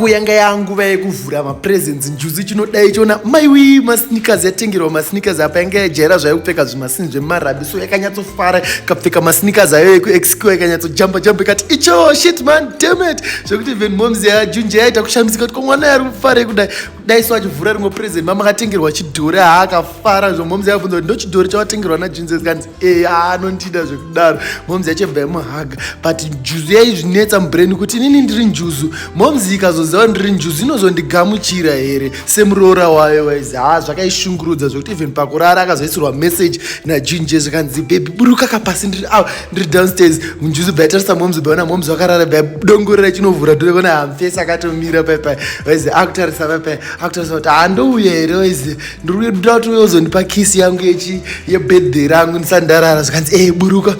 Yanga yanguva yekuvhura mapresents. Njuzu chinodai chiona, maiwi, masneakers. Yatengerwa masneakers. Apa yanga yajaira zvayo kupfeka zvimasini zvemarabi, so yakanyatsofara, ikapfeka masneakers ayo ekuexq, ikanyatsojamba jamba, ikati, "Icho, shit man, damn it," zvekuti even moms yajunje yaita kushamisika kuti ko mwana yari kufara kudai kudai. So achivhura rimwe present, mama akatengerwa chidhori. Haakafara zvo. Moms yabvunza kuti, "Ndo chidhori chawatengerwa najunje?" Zikanzi, "E, anondida zvekudaro." Moms yachibva yamuhaga, but njuzu yaizvinetsa mubrain kuti, "Inini ndiri njuzu, moms ikazoziva ndiri njuzu inozondigamuchira here semuroora wayo?" Waizi ha, zvakaishungurudza zvekuti even pakurara akazoisirwa message najunje, zvikanzi, "Baby, buruka kapasi, ndiri au, ndiri downstairs." Njuzu bva yatarisa moms, bvaona moms vakarara, bva yadongorera, chinovhura dore, kona hamufesi akatomira paipai. Waizi akutarisa paipai, akutarisa kuti, "Handouya here?" Waizi, "Ndiri kuda kuti uzondipa kiss yangu yechi yebirthday rangu ndisati ndarara." Zvikanzi, "E, buruka."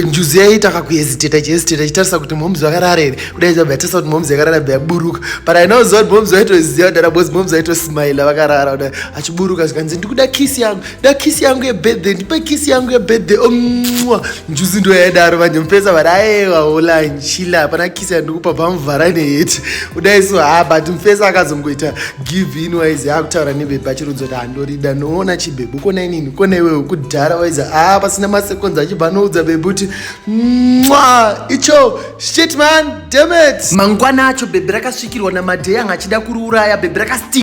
Njuzu yaita kakuhesitata, ichihesitata, ichitarisa kuti moms vakarara here kudai. Bva yatarisa kuti moms yakarara, bva yaburuka, but ainoziva kuti moms vaitoziva kudara because moms vaitosmaila vakarara kudai. Achiburuka, zvikanzi, "Ndikuda kiss yangu, da kiss yangu yebirthday, ndipe kiss yangu yebirthday." Omwa, njuzu ndo yaidaro manje. Mupesa vari, "Aiwa, hola, nchila, hapana kiss yandikupa." Bvamuvhara neheti kudai. So ha, but mufesa akazongoita give in. Waizi akutaura nebhebhi, achirudza kuti, "Handorida, noona chibhebhi, ukona inini, ukona iwewe kudhara." Waizi ha, pasina masekonds achibva anoudza bhebhi kuti, "Mwa, icho, shit man, damn it." Mangwana acho bhebhi rakasvikirwa namadheyang achida kuriuraya. Bhebhi rakasti